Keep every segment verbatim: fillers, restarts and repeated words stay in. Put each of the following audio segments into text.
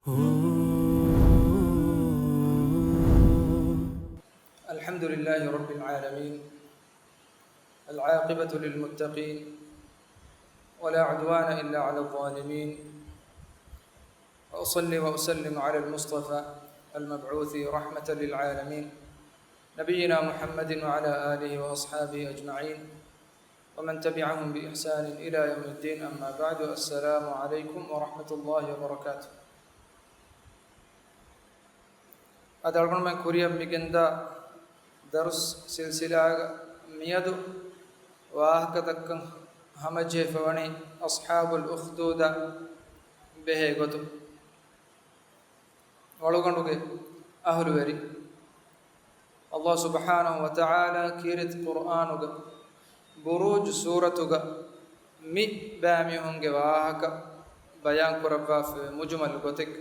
الحمد لله رب العالمين، العاقبة للمتقين، ولا عدوان إلا على الظالمين، وأصلي وأسلم على المصطفى المبعوث رحمة للعالمين، نبينا محمد وعلى آله وأصحابه أجمعين، ومن تبعهم بإحسان إلى يوم الدين، أما بعد، السلام عليكم ورحمة الله وبركاته. އަދި އަޅުގަނޑުމެން ކުރިއަށް މިގެންދާ ދަރުސް ސިލްސިލާގަ މިއަދު ވާހަކަ ދައްކަން ހަމަޖެހިފަވަނީ އަޞްޙާބުލް އުޚްދޫދަށް ބެހޭ ގޮތުން. އަޅުގަނޑުގެ އަހުލުވެރިން، ﷲ ސުބްޙާނަހޫ ވަތަޢާލާ ކީރިތި ޤުރްއާނުގަ ބުރޫޖު ސޫރަތުގަ މި ބައިމީހުންގެ ވާހަކަ ބަޔާން ކުރައްވާފައި މުޖުމަލު ގޮތެއް.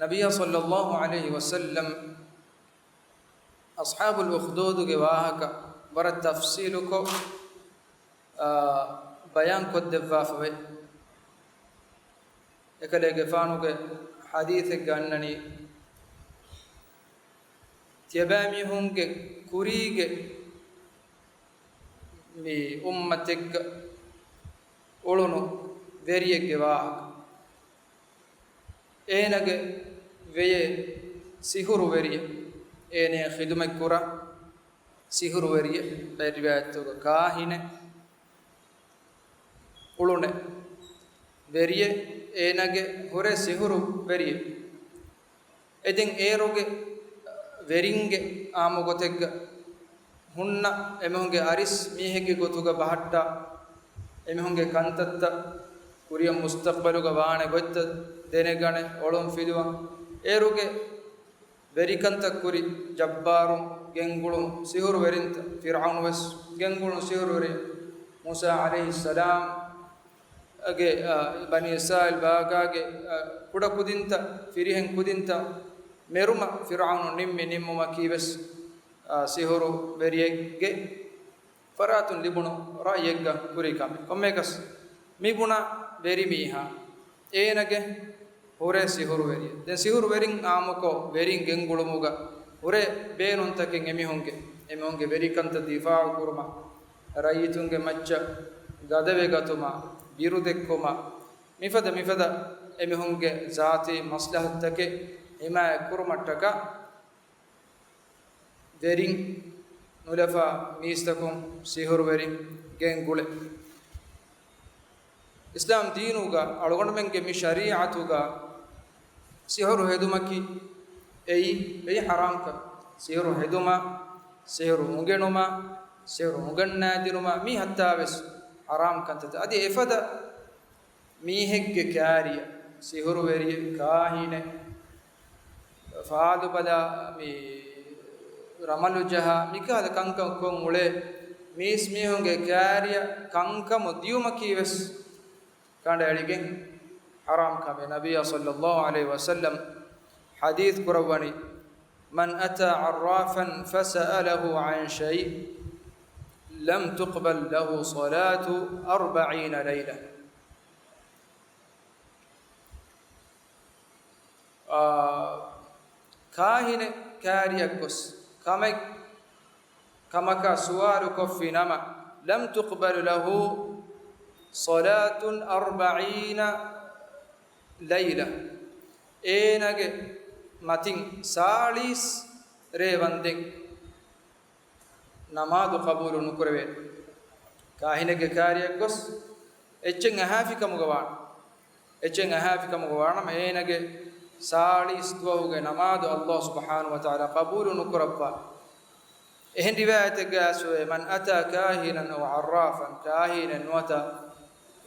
ނަބިއްޔާ ޞައްލައްލާހު ޢަލައިހި ވަސައްލަމް އަޞްޙާބުލް އުޚްދޫދުގެ ވާހަކަ ވަރަށް ތަފްޞީލުކޮށް، އާ، ބަޔާން ކޮށްދެއްވާފަވޭ. އެކަލޭގެފާނުގެ ޙަދީޘެއްގަ އަންނަނީ، ތިޔަބައިމީހުންގެ ކުރީގެ މި އުއްމަތެއްގަ އުޅުނު ވެރިއެއްގެ ވާހަކަ. އޭނަގެ ވެޔޭ ސިހުރުވެރިއެއް، އޭނަޔަށް ޚިދުމަތްކުރާ ސިހުރުވެރިއެއް، ބައެއް ރިވާޔަތްތަކުގަ ކާހިނެއް، އުޅުނެއް، ވެރިއެއް، އޭނަގެ ހުރެ ސިހުރު ވެރިއެއް. އެދެން އޭރުގެ ވެރިންގެ އާއްމު ގޮތެއްގަ ހުންނަ އެމީހުންގެ އަރިސް މީހެއްގެ ގޮތުގަ ބަހައްޓާ، އެމީހުންގެ ކަންތައްތައް ކުރިއަށް މުސްތަޤްބަލުގަ ވާނެ ގޮތްތައް ދެނެގަނެ، އޮޅުން ފިލުވަން. އޭރުގެ ވެރިކަންތައް ކުރި ޖައްބާރުން ގެންގުޅުނު ސިހުރުވެރިންތައް، ފިރްޢައުނު ވެސް ގެންގުޅުނު ސިހުރުވެރިން، މޫސާ ޢަލައިހިއްސަލާމް ގެ، އާ، ބަނީ އިސްރާއީލް ބާގާގެ، އާ، ކުޑަ ކުދިންތައް، ފިރިހެން ކުދިންތައް މެރުމަށް ފިރްޢައުނު ނިންމި ނިންމުމަކީ ވެސް، އާ، ސިހުރު ވެރިއެއްގެ ފަރާތުން ލިބުނު ރައްޔެއްގަ ކުރި ކަމެއް. ކޮންމެއަކަސް މި ބުނާ ވެރިމީހާ އޭނަގެ ހުރެ ސިހުރުވެރިއެއް. ދެން ސިހުރުވެރިން އާއްމުކޮށް ވެރިން ގެންގުޅުމުގަ ހުރެ ބޭނުންތަކެއް އެމީހުންގެ، އެމީހުންގެ ވެރިކަންތައް ދިފާޢު ކުރުމަށް، ރައްޔިތުންގެ މައްޗަށް ގަދަވެގަތުމަށް، ބިރުދެއްކުމަށް، މިފަދަ މިފަދަ އެމީހުންގެ ޒާތީ މަސްލަހަތުތަކެއް ޙިމާޔަތް ކުރުމަށްޓަކާ، ވެރިން ނުލަފާ މީސްތަކުން ސިހުރުވެރިން ގެންގުޅޭ. އިސްލާމް ދީނުގަ އަޅުގަނޑުމެންގެ މި ޝަރީޢަތުގަ ސިހުރު ހެދުމަކީ އެއީ، އެއީ ޙަރާމް ކަމެއް. ސިހުރު ހެދުމާ، ސިހުރު އުނގެނުމާ، ސިހުރު އުނގަންނާދިނުމާ، މީ ހައްތާވެސް ޙަރާމް ކަންތައްތައް. އަދި އެފަދަ މީހެއްގެ ކާރިއަށް، ސިހުރުވެރިއެއް، ކާހިނެއް، ފާލުބަލާ މި ރަމަލުޖަހާ، މިކަހަލަ ކަންކަން ކޮށް އުޅޭ މީސްމީހުންގެ ކާރިއަށް ކަންކަމު ދިޔުމަކީ ވެސް ކަނޑައެޅިގެން ޙަރާމް ކަމެއް. ނަބިއްޔާ ޞައްލައްލާހު ޢަލައިހި ވަސައްލަމް ޙަދީޘް ކުރައްވަނީ، من أتى عرافا فسأله عن شيء لم تقبل له صلاة أربعين ليلة. އާ، ކާހިނެއް ކާރިއަށް ގޮސް ކަމެއް، ކަމަކާ ސުވާލު ކޮށްފި ނަމަ، لم تقبل له صلاة أربعين ليلة، އޭނާގެ މަތިން ސާޅީސް ރޭ ވަންދެން ނަމާދު ޤަބޫލު ނުކުރެވޭ. ކާހިނެއްގެ ކާރިއަށް ގޮސް އެއްޗެއް އަހާފި ކަމުގަ ވާނަމަ، އެއްޗެއް އަހާފި ކަމުގަ ވާނަމަ، އޭނާގެ ސާޅީސް ދުވަހުގެ ނަމާދު ﷲ ސުބްޙާނަހޫ ވަތަޢާލާ ޤަބޫލު ނުކުރައްވާ. އެހެން ރިވާޔަތެއްގައި އައިސްފަވޭ، من أتى كاهنا أو عرافا، ކާހިނެއް ނުވަތަ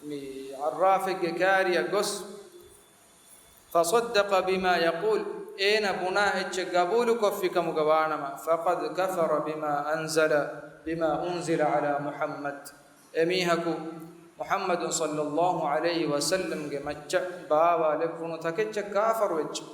މި ޢައްރާފެއްގެ ކާރިއަށް ގޮސް، فصدق بما يقول، އޭނަ ބުނާ އެއްޗެއް ގަބޫލުކޮށްފި ކަމުގަ ވާނަމަ، فقد كفر بما أنزل، بما أنزل على محمد، އެމީހަކު މުޙައްމަދު ޞައްލައްލާހު ޢަލައިހި ވަސައްލަމްގެ މައްޗަށް ބާވާލެއްވުނު ތަކެއްޗަށް ކާފަރުވެއްޖެ.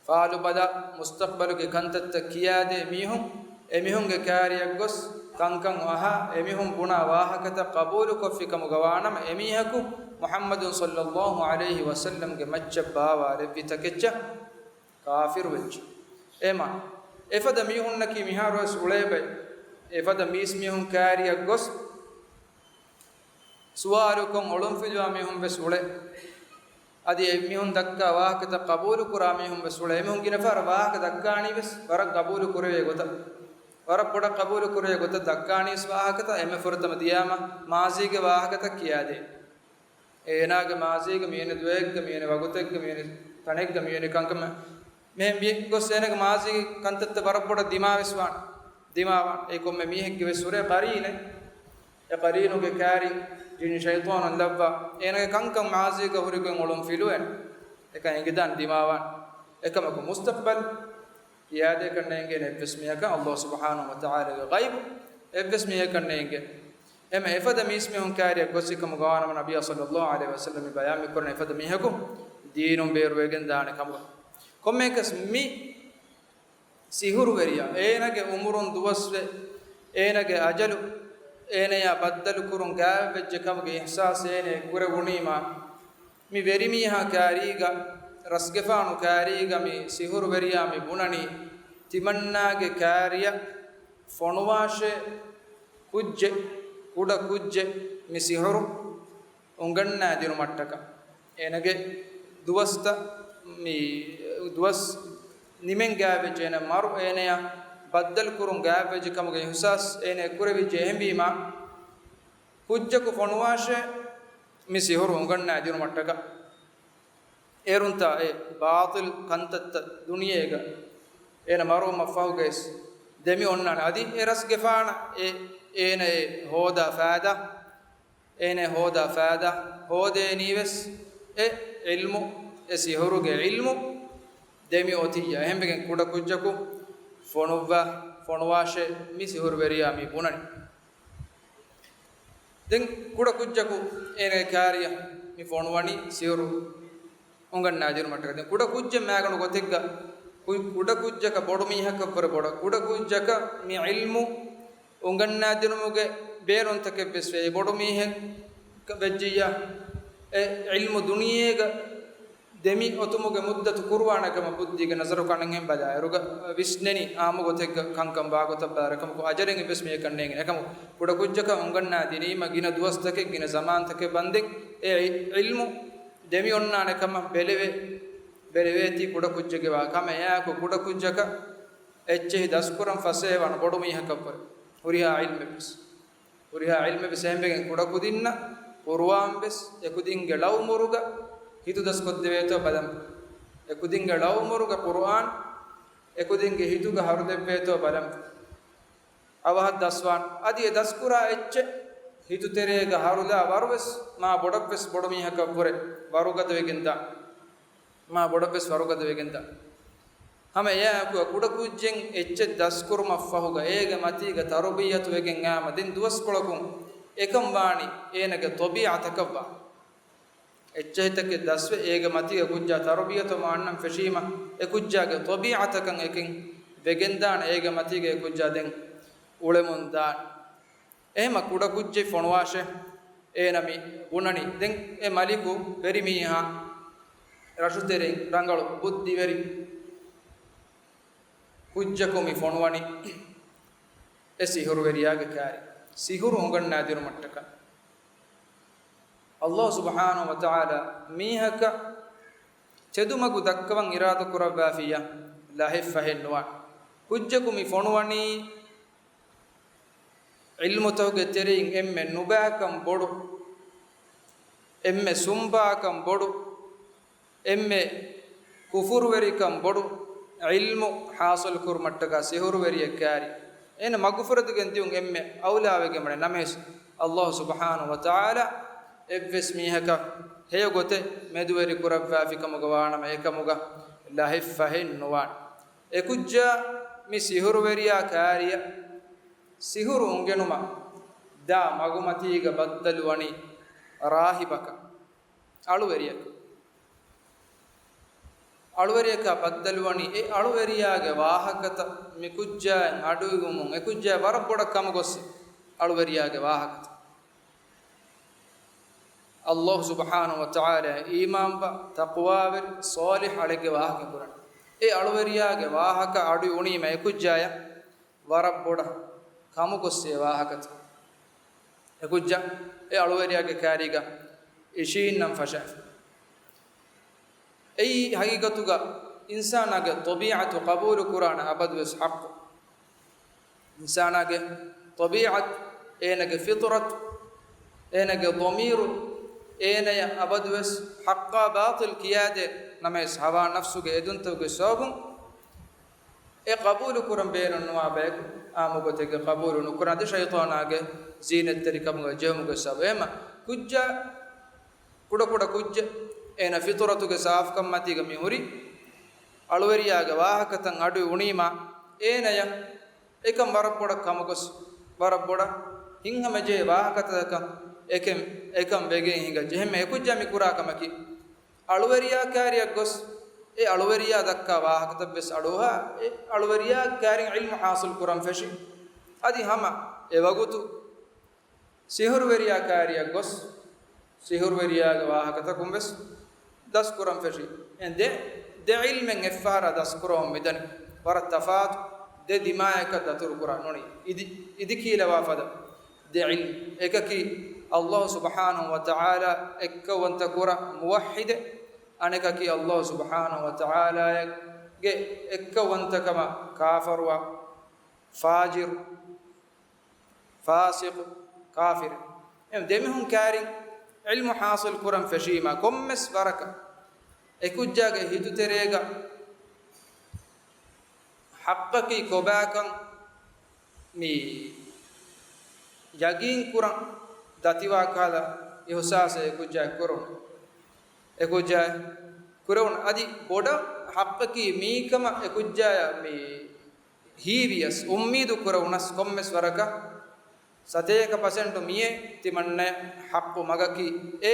ފާލުބަލާ މުސްތަޤްބަލުގެ ކަންތައްތައް ކިޔާދޭ މީހުން، އެމީހުންގެ ކާރިއަށް ގޮސް، ކަންކަން އަހާ އެމީހުން ބުނާ ވާހަކަތައް ޤަބޫލުކޮށްފި ކަމުގަ ވާނަމަ، އެމީހަކު މުޙައްމަދު ޞައްލައްލާހު ޢަލައިހި ވަސައްލަމްގެ މައްޗަށް ބާވާލެއްވި ތަކެއްޗަށް ކާފިރުވެއްޖެ. އެމަ، އެފަދަ މީހުންނަކީ މިހާރުވެސް އުޅޭބައި، އެފަދަ މީސްމީހުން ކާރިއަށް ގޮސް، ސުވާލުކޮށް އޮޅުންފިލުވާ މީހުން ވެސް އުޅޭ. އަދި އެ މީހުން ދައްކާ ވާހަކަތައް ޤަބޫލުކުރާ މީހުން ވެސް އުޅޭ. އެމީހުން ގިނަ ފަހަރަށް ވާހަކަ ދައްކާނީ ވެސް ވަރަށް ޤަބޫލު ކުރެވޭ ގޮތަށް، ވަރަށް ބޮޑަށް ޤަބޫލު ކުރެވޭ ގޮތަށް ދައްކާނީ ވެސް ވާހަކަތައް. އެންމެ ފުރަތަމަ ދިޔާމަ މާޒީގެ ވާހަކަތައް ކިޔާދޭ. އޭނާގެ މާޒީގަ މިވެނި ދުވަހެއްގަ މިވެނި ވަގުތެއްގަ މިވެނި ތަނެއްގަ މިވެނި ކަންކަމަށް މިހެން މި ގޮސް އޭނާގެ މާޒީގެ ކަންތައްތައް ވަރަށް ބޮޑަށް ދިމާވެސް ވާނެ. ދިމާވާނެ. އެ ކޮންމެ މީހެއްގެ ވެސް ހުރޭ ޤަރީނެއް. އެ ޤަރީނުގެ ކާރި ޖިން ޝައިޠާނުން ލައްވާ އޭނާގެ ކަންކަން މާޒީގަ ހުރި ގޮތް އޮޅުން ފިލުވޭނެ. އެކަން އެނގިދާނެ ދިމާވާނެ. އެކަމަކު މުސްތަޤްބަލް ކިޔާދޭކަށް ނޭނގޭނެ އެއްވެސް މީހަކަށް. ﷲ ސުބްޙާނަހޫ ވަތަޢާލާގެ ޣައިބު އެއްވެސް މީހަކަށް ނޭނގޭ. އެމަ އެފަދަ މީސްމީހުން ކާރިއަށް ގޮސް އެކަމުގަ ވާނަމަ، ނަބިއްޔާ ޞައްލައްލާހު ޢަލައިހި ވަސައްލަމް މި ބަޔާން މިކުރަނީ އެފަދަ މީހަކު ދީނުން ބޭރުވެގެން ދާނެ ކަމުގަ. ކޮންމެއަކަސް މި ސިހުރުވެރިޔާ، އޭނަގެ އުމުރުން ދުވަސްވެ، އޭނަގެ އަޖަލު އޭނަޔާ ބައްދަލު ކުރުން ގާތްވެއްޖެ ކަމުގެ އިޙްސާސް އޭނަ ކުރެވުނީމާ، މި ވެރިމީހާ ކާރީގަ، ރަސްގެފާނު ކާރީގަ މި ސިހުރުވެރިޔާ މި ބުނަނީ، ތިމަންނާގެ ކާރިއަށް ފޮނުވާށޭ ކުއްޖެއް، ކުޑަ ކުއްޖެއް މި ސިހުރު އުނގަންނާދިނުމަށްޓަކާ. އޭނަގެ ދުވަސްތައް މި ދުވަސް ނިމެން ގާތްވެއްޖެ، އޭނަ މަރު އޭނަޔާ ބައްދަލު ކުރުން ގާތްވެއްޖެ ކަމުގެ އިޙްސާސް އޭނަ ކުރެވިއްޖެ. އެހެންވީމާ، ކުއްޖަކު ފޮނުވާށޭ މި ސިހުރު އުނގަންނާ ދިނުމަށްޓަކާ. އޭރުންތާ އެ ބާޠިލް ކަންތައްތައް ދުނިޔޭގަ އޭނަ މަރުވުމަށްފަހުގައިސް ދެމި އޮންނާނެ. އަދި އެ ރަސްގެފާނަށް އެ އޭނަ އެ ހޯދާ ފައިދާ، އޭނަ ހޯދާ ފައިދާ ހޯދޭނީވެސް އެ ޢިލްމު، އެ ސިހުރުގެ ޢިލްމު ދެމި އޮތިއްޔާ. އެހެންވެގެން ކުޑަ ކުއްޖަކު ފޮނުއްވާ، ފޮނުވާށޭ މި ސިހުރުވެރިޔާ މި ބުނަނީ. ދެން ކުޑަ ކުއްޖަކު އޭނަގެ ކާރިއަށް މި ފޮނުވަނީ ސިހުރު އުނގަންނާދިނުމަށްޓަކާ. ދެން ކުޑަ ކުއްޖެއް މާގަނޑު ގޮތެއްގަ ކު-، ކުޑަ ކުއްޖަކަށް ބޮޑު މީހަކަށްވުރެ ބޮޑަށް، ކުޑަ ކުއްޖަކަށް މި ޢިލްމު އުނގަންނާދިނުމުގެ ބޭނުންތަކެއްވެސް ވޭ. ބޮޑު މީހެއް ވެއްޖިއްޔާ، އެ ޢިލްމު ދުނިޔޭގަ ދެމި އޮތުމުގެ މުއްދަތު ކުރުވާނެ ކަމަށް ބުއްދީގެ ނަޒަރު ކަންނެން ބަލާއިރުގަ ވިސްނެނީ އާއްމު ގޮތެއްގަ ކަންކަން ވާގޮތަށް ބަލާއިރު. އެކަމަކު އަޖަލެއް އެއްވެސް މީހަކަށް ނޭނގެނެ. އެކަމަކު ކުޑަ ކުއްޖަކަށް އުނގަންނާ ދިނީމަ ގިނަ ދުވަސްތަކެއް ގިނަ ޒަމާންތަކެއް ވަންދެން އެ ޢިލްމު ދެމި އޮންނާނެ ކަމަށް ބެލެވޭ، ބެލެވޭތީ ކުޑަ ކުއްޖެއްގެ ވާ ކަމެއް. އެއާއެކު ކުޑަ ކުއްޖަކަށް އެއްޗެހި ދަސްކުރަން ފަސޭހަވާނެ ބޮޑު މީހަކަށްވުރެ ހުރިހާ ޢިލްމެއްވެސް. ހުރިހާ ޢިލްމެއްވެސް އެހެންވެގެން ކުޑަކުދިންނަށް ޤުރުއާންވެސް އެކުދިންގެ ޅައުމުރުގަ ހިތުދަސްކޮށްދެވޭތޯ ބަލަން. އެކުދިންގެ ޅައުމުރުގަ ޤުރުއާން އެކުދިންގެ ހިތުގަ ހަރުދެއްވޭތޯ ބަލަން. އަވަހަށް ދަސްވާން. އަދި އެ ދަސްކުރާ އެއްޗެއް ހިތުތެރޭގަ ހަރުލާ ވަރުވެސް މާ ބޮޑަށްވެސް ބޮޑު މީހަކަށްވުރެ ވަރުގަދަވެގެންދާ. މާ ބޮޑަށްވެސް ވަރުގަދަވެގެންދާ. ހަމަ އެއާއެކު ކުޑަކުއްޖެއް އެއްޗެއް ދަސްކުރުމަށްފަހުގަ އޭގެ މަތީގަ ތަރުބިއްޔަތުވެގެން އާމަ ދެން ދުވަސްކޮޅަކުން އެކަން ވާނީ އޭނަގެ ޠަބީޢަތަކަށްވާ. އެއްޗެހިތަކެއް ދަސްވެ އޭގެ މަތީގަ ކުއްޖާ ތަރުބިއްޔަތު މާންނަން ފެށީމަ، އެ ކުއްޖާގެ ޠަބީޢަތަކަށް އެކެން ވެގެންދާނެ، އޭގެ މަތީގަ އެ ކުއްޖާ ދެން އުޅެމުން ދާނެ. އެހެމަ ކުޑަކުއްޖެއް ފޮނުވާށޭ. އޭނަ މި ބުނަނީ. ދެން އެ މަލިކު ވެރިމީހާ ރަށުތެރެއިން ރަނގަޅު ބުއްދިވެރި ކުއްޖަކު މި ފޮނުވަނީ އެ ސިހުރުވެރިޔާގެ ކާރި. ސިހުރު އުނގަންނާދިނުމަށްޓަކާ. ﷲ ސުބްޙާނަހޫ ވަތަޢާލާ މީހަކަށް ތެދުމަގު ދައްކަވަން އިރާދަ ކުރައްވާފިއްޔާ ލަހެއްފަހެއް ނުވާނެ. ކުއްޖަކު މި ފޮނުވަނީ ޢިލްމުތަކުގެ ތެރެއިން އެންމެ ނުބައިކަން ބޮޑު، އެންމެ ސުނބާކަން ބޮޑު، އެންމެ ކުފުރުވެރިކަން ބޮޑު ޢިލްމު ޙާޞިލު ކުރުމަށްޓަކާ ސިހުރުވެރިޔެއް ކާރި. އޭނަ މަގުފުރެދިގެން ދިޔުން އެންމެ އައުލާވެގެންވަނީ. ނަމަވެސް ﷲ ސުބްޙާނަހޫ ވަތަޢާލާ އެއްވެސް މީހަކަށް ހެޔޮ ގޮތެއް މެދުވެރި ކުރައްވާފިކަމުގަ ވާނަމަ އެކަމުގަ ލަހެއްފަހެއް ނުވާނެ. އެކުއްޖާ މި ސިހުރުވެރިޔާ ކާރިއަށް ސިހުރު އުނގެނުމަށް ދާ މަގުމަތީގަ ބައްދަލުވަނީ ރާހިބަކަށް. އަޅުވެރިޔަކަށް. އަޅުވެރިޔަކާ ބައްދަލުވަނީ އެ އަޅުވެރިޔާގެ ވާހަކަތައް މި ކުއްޖާއިން އަޑުއިވުމުން އެ ކުއްޖާ ވަރަށް ބޮޑަށް ކަމުގޮސް އަޅުވެރިޔާގެ ވާހަކަތައް. އައްލާހު ސުބްޙާނަހު ވަ ތަޢާލާ އީމާންވާ، ތަޤްވާވެރި، ޞާލިޙް އަޅެއްގެ ވާހަކަ ކުރަނީ. އެ އަޅުވެރިޔާގެ ވާހަކަ އަޑު އިވުނީމަ އެ ކުއްޖާޔަށް ވަރަށް ބޮޑަށް ކަމުގޮސް އެ ވާހަކަތައް. އެ ކުއްޖާ އެ އަޅުވެރިޔާގެ ކާރީގަ އިށީންނަން ފަށާފި. އެއީ ހަގީގަތުގަ އިންސާނާގެ ޠަބީޢަތު ޤަބޫލު ކުރާނެ އަބަދުވެސް ޙައްޤު. އިންސާނާގެ ޠަބީޢަތު، އޭނަގެ ފިޠުރަތު، އޭނަގެ ޟަމީރު، އޭނަޔަށް އަބަދުވެސް ޙައްޤާ ބާޠިލް ކިޔާދޭ. ނަމަވެސް ހަވާ ނަފްސުގެ އެދުންތަކުގެ ސަބަބުން އެ ޤަބޫލު ކުރަން ބޭނުންނުވާ ބަޔަކު އާއްމު ގޮތެއްގަ ޤަބޫލު ނުކުރާނެ. ޝައިޠާނާގެ ޒީނަތްތެރިކަމުގަ ޖެހުމުގެ ސަބަބުން. އެހެންމަ ކުއްޖާ ކުޑަކުޑަ ކުއްޖެއް، އޭނަ ފިޠުރަތުގެ ސާފުކަންމަތީގަ މި ހުރި. އަޅުވެރިޔާގެ ވާހަކަތައް އަޑު އިވުނީމާ އޭނަޔަށް އެކަން ވަރަށް ބޮޑަށް ކަމުގޮސް، ވަރަށް ބޮޑަށް ހިތްހަމަޖެހޭ ވާހަކަތަކަކަށް އެކަން، އެކަން ވެގެން ހިނގައްޖެ. އެހެންމެ އެ ކުއްޖާ މި ކުރާ ކަމަކީ، އަޅުވެރިޔާ ކާރިއަށް ގޮސް، އެ އަޅުވެރިޔާ ދައްކާ ވާހަކަތައް ވެސް އަޑުއަހާ، އެ އަޅުވެރިޔާ ކާރިން ޢިލްމު ޙާޞިލް ކުރަން ފެށި. އަދި ހަމަ އެ ވަގުތު ސިހުރުވެރިޔާ ކާރިއަށް ގޮސް، ސިހުރުވެރިޔާގެ ވާހަކަތަކުން ވެސް ދަސްކުރަން ފެށި. އެ ދެ، ދެ ޢިލްމެއް އެއްފަހަރާ ދަސްކުރަމުން މިދަނީ. ވަރަށް ތަފާތު ދެ ދިމާޔަކަށް ދަތުރުކުރާ ނޫނީ. އިދި، އިދިކީލަވާ ފަދަ ދެ ޢިލްމް. އެކަކީ އައްލާހު ސުބްޙާނަހު ވަ ތަޢާލާ އެއްކައުވަންތަކުރާ މުވައްޙިދެއް. އަނެކަކީ އައްލާހު ސުބްޙާނަހު ވަ ތަޢާލާގެ އެއްކައުވަންތަކަމަށް ކާފަރުވާ ފާޖިރު، ފާސިޤު، ކާފިރެއް. އެ ދެމީހުން ކާރިން ޢިލްމު ޙާޞިލް ކުރަން ފެށީމާ، ކޮންމެސް ވަރަކަށް އެކުއްޖާގެ ހިތުތެރޭގަ ޙައްޤަކީ ކޮބާކަން މި ޔަގީން ކުރަން ދަތިވާ ކަހަލަ އިޙްސާސެއް އެކުއްޖާ ކުރުން. އެކުއްޖާ ކުރެވުނު އަދި ބޮޑަށް ޙައްޤަކީ މީކަމަށް އެކުއްޖާޔަށް މި ހީވިޔަސް، އުއްމީދު ކުރެވުނަސް، ކޮންމެސް ވަރަކަށް ސަތޭކަ ޕަސެންޓު މިއެއް ތިމަންނަ ޙައްޤު މަގަކީ އެ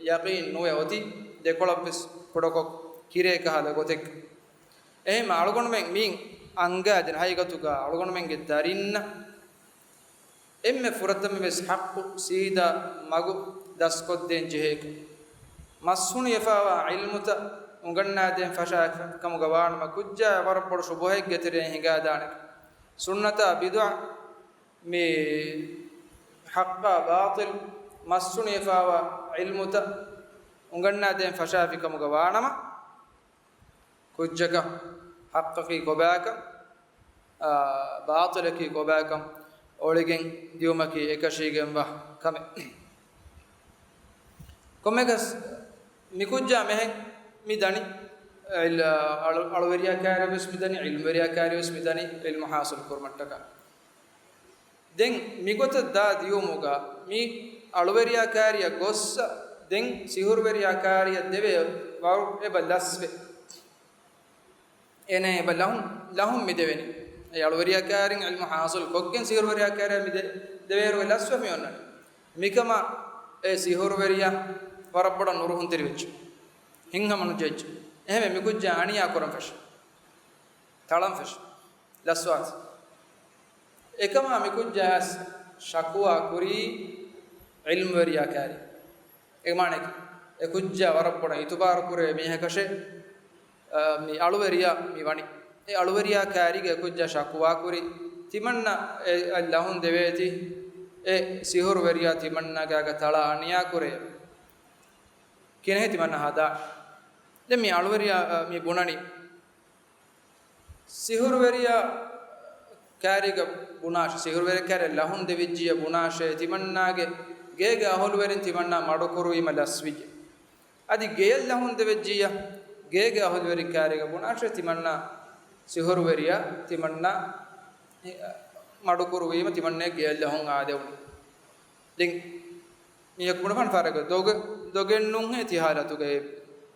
ޔަޤީން ނުވެ އޮތީ ދެކޮޅަށްވެސް ކުޑަކޮށް ކިރޭ ކަހަލަ ގޮތެއް. އެހެންމަ އަޅުގަނޑުމެން މި އަންގާދެން ހަގީގަތުގަ އަޅުގަނޑުމެންގެ ދަރިންނަށް އެންމެ ފުރަތަމަވެސް ޙައްޤު ސީދާ މަގު ދަސްކޮށްދޭން ޖެހޭކަން. މަސްހުނިވެފާވާ ޢިލްމުތައް އުނގަންނާދޭން ފަށާފި ކަމުގަ ވާނަމަ، ކުއްޖާ ވަރަށް ބޮޑު ޝުބުހައެއްގެ ތެރެއިން ހިނގާދާނެ. ސުންނަތާ ބިދުޢަ، މި ޙައްޤާ ބާޠިލް، މަސްހުނިވެފާވާ ޢިލްމުތައް އުނގަންނާދޭން ފަށާފި ކަމުގަ ވާނަމަ، ކުއްޖަކަށް ޙައްޤަކީ ކޮބާކަން، އާ، ބާޠިލަކީ ކޮބާކަން އޮޅިގެން ދިއުމަކީ އެކަށީގެންވާ ކަމެއް. ކޮންމެއަކަސް މިކުއްޖާ މެހެން މި ދަނީ، އަޅު، އަޅުވެރިޔާ ކާރިވެސް މި ދަނީ، ޢިލްމުވެރިޔާ ކާރިވެސް މި ދަނީ، ޢިލްމު ޙާޞިލް ކުރުމަށްޓަކާ. ދެން މިގޮތަށް ދާ ދިޔުމުގަ މި އަޅުވެރިޔާ ކާރިއަށް ގޮއްސަ، ދެން ސިހުރުވެރިޔާ ކާރިއަށް ދެވޭ ވަރު އެބަ ލަސްވެ. އޭނަ އެބަ ލަހުން، ލަހުން މި ދެވެނީ. އެ އަޅުވެރިޔާ ކާރިން ޢިލްމު ޙާޞިލް ކޮށްގެން ސިހުރުވެރިޔާ ކާރިއަށް މި ދެ، ދެވޭއިރު އެ ލަސްވެ މި އޮންނަނީ. މިކަމަށް އެ ސިހުރުވެރިޔާ ވަރަށް ބޮޑަށް ނުރުހުންތެރިވެއްޖެ. ހިތްހަމަނުޖެއްޖެ. އެހެންވެ މިކުއްޖާ އަނިޔާ ކުރަން ފެށި. ތަޅަން ފެށި. ލަސްވާތި. އެކަމާ މިކުއްޖާ އަސް ޝަކުވާ ކުރީ ޢިލްމުވެރިޔާ ކާރި. އެ މާނައަކީ، އެ ކުއްޖާ ވަރަށް ބޮޑަށް އިތުބާރު ކުރޭ މީހަކަށޭ، އަ، މި އަޅުވެރިޔާ މި ވަނީ. އެ އަޅުވެރިޔާ ކާރީގަ އެ ކުއްޖާ ޝަކުވާ ކުރި، ތިމަންނަ އެ، އަ، ލަހުން ދެވޭތީ، އެ ސިހުރުވެރިޔާ ތިމަންނަގާގަ ތަޅާ އަނިޔާ ކުރޭ. ކިހިނެއް ތިމަންނަ ހަދާ؟ ދެން މި އަޅުވެރިޔާ، އަ، މި ބުނަނީ، ސިހުރުވެރިޔާ ކާރީގަ ބުނާށޭ، ސިހުރުވެރިޔާ ކާރި ލަހުން ދެވިއްޖިއްޔާ ބުނާށޭ، ތިމަންނާގެ ގޭގެ އަހުލުވެރިން ތިމަންނާ މަޑުކުރުވީމަ ލަސްވިއްޖެ. އަދި ގެޔަށް ލަހުން ދެވިއްޖިއްޔާ، ގޭގެ އަހުލުވެރިން ކާރީގަ ބުނާށޭ، ތިމަންނާ ސިހުރުވެރިޔާ ތިމަންނާ މަޑުކުރުވީމަ ތިމަންނަ ގެޔަށް ލަހުން އާދެވުނު. ދެން މީހަކު ބުނެފާނެ ފަހަރަކަށް ދޮގެ، ދޮގެއްނޫންހޭ ތި ހާލަތުގައި